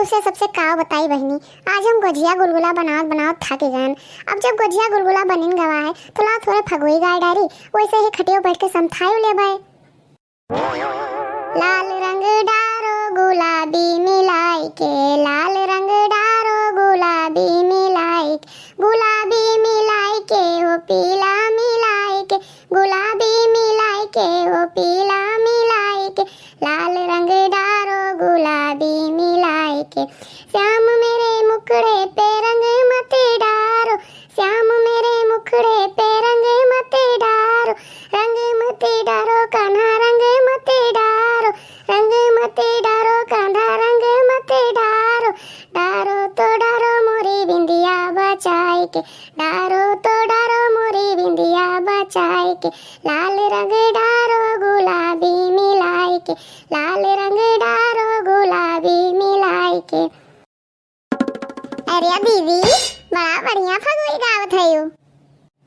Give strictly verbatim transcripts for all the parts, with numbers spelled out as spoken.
सबसे, सबसे का बताई बहिनी, आज हम गोझिया गुलगुला बनावत बनावत थाकि गएन। अब जब गोझिया गुलगुला बनिन गवा है, तो लाव थोरे फगुई गाय डारी, वैसे ही खटियो बैठ के समथायो लेबै। लाल रंग डारो गुलाबी मिलाई के, लाल रंग डारो गुलाबी मिलाई के, गुलाबी मिलाई के हो पीला मिलाई के, गुलाबी मिलाई के हो पीला मिलाई के, लाल रंग डारो गुलाबी मिलाई के। श्याम मेरे मुखड़े पे रंग मत डारो, श्याम मेरे मुखड़े पे रंग मत डारो, रंग मत डारो कान्हा, रंग मत डारो, रंग मत डारो कान्हा, रंग मत डारो। डारो तो डारो मोरी बिंदिया बचाई के, डारो तो डारो मोरी बिंदिया बचाई के, लाल रंग डारो गुलाबी मिलाई के, लाल रंग डारो गुलाबी मिलाई के। अरे दीदी, बड़ा बढ़िया फगुई गावत हयू।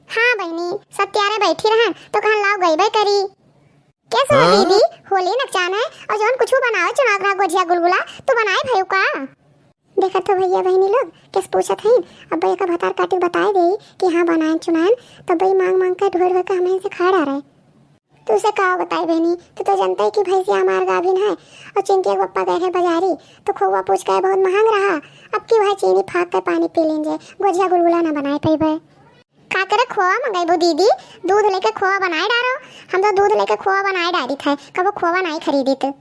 हाँ बहिनी, सत्यारे बैठी रहन तो कहन लाव गइबे करी। कैसे हो हाँ? दीदी, होली नकचान है और जौन कुछ बनावे चुनाव रहा गोझिया गुलगुला तो बनाए भयू का? देखत हो भैया बहिनी लोग, कैसे पूछत हईन। अब भैया का भतार काटी बताए देई कि हाँ बनाएन चुनाएन, तब भाई मांग मांग के ढोर ढोर के हमें से खा रहे। तू से का बताई बहिनी, तू तो जनते ही कि भैंसिया हमार गाभिन है और चिंटिया के पप्पा गए हैं बाजारी, तो खोवा पूछ के बहुत महंग रहा। अब की भाई चीनी फाक के पानी पी लीन जे, गोझिया गुलगुला ना बनाए पइबे। का करे खोवा मंगेबू दीदी, दूध लेके खोवा बनाए डारो। हम तो दूध लेके खोवा बनाए डारित है, कबो खोवा नाहीं खरीदित।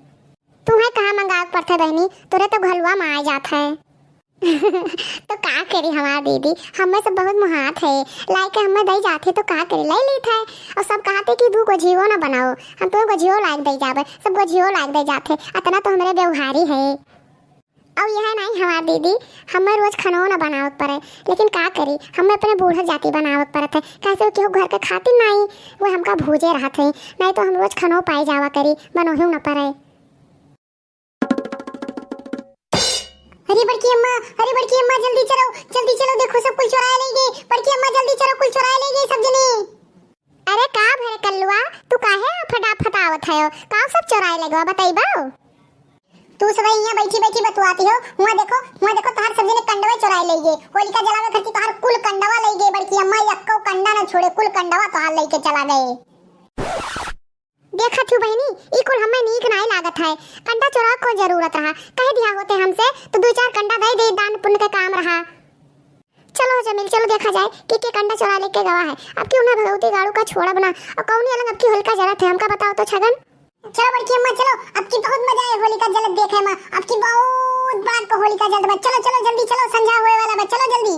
तुहैं कहाँ मंगावे के पड़त है बहिनी, तोरे तो घलुआ में आए जात है। तो का करी हमार दीदी, हमें सब बहुत मुहात है, लाइके हमें दई जात है तो का करी, लई लीत है। और सब कहते कि दू गोझियो ना बनाओ, हम तो गोझियो लाइके दई जाबे, सब गोझियो लाइके दई जात है, अतना तो हमरे व्यवहारी है। और यह नाहीं हमार दीदी, हमें रोज खनो ना बनावे के पड़े, लेकिन का करी, हमें अपने बूढ़ जाति बनावे के पड़त है, कैसे कि घर के खातिर नाहीं, वो हमका भूजे रहत है, नाहीं तो हम रोज खनो पाई जावा करी, बनोही ना पड़े। अरे बड़की अम्मा, अरे बड़की अम्मा, जल्दी चलो, जल्दी चलो, देखो सब कुल चोराए ले गए। बड़की अम्मा, जल्दी चलो, कुल चोराए ले गए सब जने। अरे का भरे कल्लुआ, तू काहे फटा फटावत है? का सब चोराए ले गवा, बतइबो? तू सब यहाँ बैठी बैठी बतुआती हो, हुआ देखो, हुआ देखो, तोहार सब जने कंडवा चोराए ले गए। होलिका जलावे खातिर तोहार कुल कंडवा ले गए बड़की अम्मा, यक्को कंडा ना छोड़े, कुल कंडवा तोहार लेके चला गए। देखत हू बहिनी, ई कुल हमें नीक नाई लागत है। कंडा चोरावे को जरूरत रहा, कह दिया होते हमसे तो दू चार कंडा दे दे, दान पुण्य के काम रहा। चलो हो जमील, चलो देखा जाए कि के कंडा चोरा लेके गवा है। अब की उन्हें भगवती गाड़ू का छोड़ा बना और कौनी अलग अब की होलिका जलत है, हमका बताओ तो छगन। चलो बड़की अम्मा चलो, अब की बहुत मजा आए होलिका जलत देखे में, अब की बहुत बार को होलिका जलत बा। चलो चलो जल्दी चलो, संझा होए वाला बा, चलो जल्दी।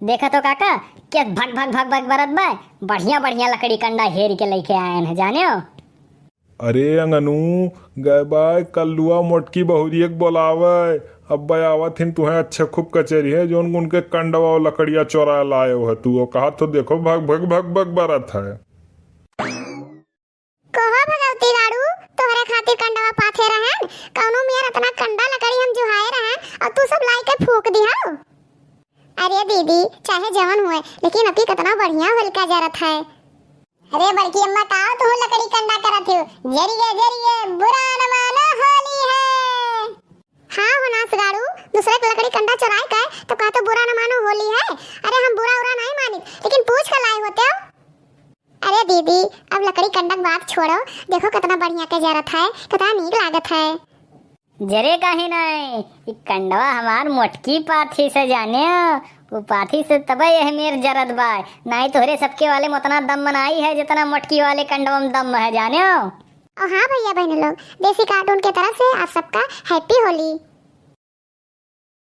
देखा तो काका, के भग भग भग भग बरत बा, बढ़िया बढ़िया लकड़ी कंडा हेर के लेके आयन है, जाने हो? अरे अंगनू, गए बाय कल्लुआ मोटकी बहुरिया के बोलावे, अब बे आवत हिन तुहें अच्छे खूब कचेरी है, जौन उनके कंडवा और लकड़िया चोरा लाए हो तू, और कहा तो देखो भग भग भग भग बरत है। कहो भगवती गाड़ू, तोहरे खातिर कंडवा पाथे रहन, कौनो मियर अतना कंडा लकड़ी हम जुहाए रहन, और तू सब लाई के फूंक दिहो। अरे दीदी, चाहे जवन हुए, लेकिन अबकी कितना बढ़िया होलिका जरत है। अरे बड़की अम्मा, का तू लकड़ी कंडा करत हो? जरिए, जरिए, बुरा न मानो, होली है। हाँ हो नास गाड़ू, दूसरे के लकड़ी कंडा चुराए के तो कहा तो बुरा न मानो, होली है। अरे हम बुरा उरा नहीं मानित, लेकिन पूछ के लाए होते हो। अरे दीदी, अब लकड़ी कंडा के बात छोड़ो, देखो कितना बढ़िया के जरत है, कितना नीक लागत है। जरे काहे नाय, ई कंडवा हमार मोटकी पाथी से जाने, वो पाथी से तबे यह मेर जरत बा, नाई तोहरे सबके वाले में उतना दम नाई है जितना मोटकी वाले कंडवा में दम है जाने। और हाँ भैया बहन लोग, देसी कार्टून के तरफ से आप सबका हैप्पी होली।